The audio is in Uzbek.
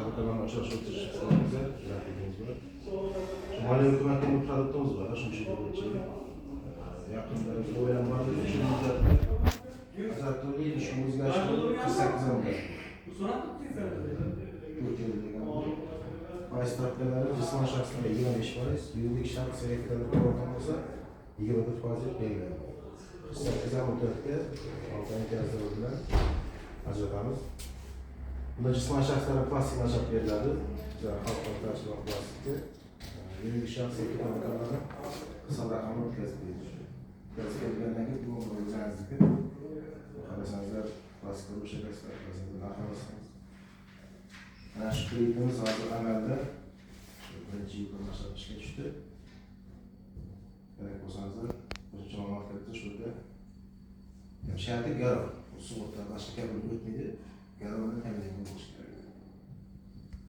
Tadbirkorlarni uchrashuv o'tkazish qilamiz, grafikimiz bor. Moliya hukumatning bir produktimiz bor, shuncha bo'yicha. Yaqinda o'ylam bor edi, shu muddatda ajratib, shu o'zgarish bo'lib, 48 ming. 4 yil degan. Foiz stavkalari jismoniy shaxslarga 25%, yuridik shaxs yoki tadbirkor bo'lsa 24% deb belgilangan. 48 oy muddatga 6 imtiyozlar bilan ajratamiz. Bunda jismoniy shaxslarga plastik ajratib beriladi. Xalq plastikka. Yuridik shaxs yoki tadbirkorlarni hisob raqamini o'tkazib berish. O'tkazib berilgandan keyin bu o'zingizniki. Qarasangizlar, plastikka bo'shatasizlar, narx olasiz. Mana shu kreditimiz hozir amalda 1-iyuldan boshlab ishga tushdi. Kerak bo'lsangizlar, qo'shimcha ma'lumot kiritsa shu yerda. Sharti garov, sug'urta boshqa kabi o'tmaydi. Garov bilan ta'minlangan bo'lishi kerak.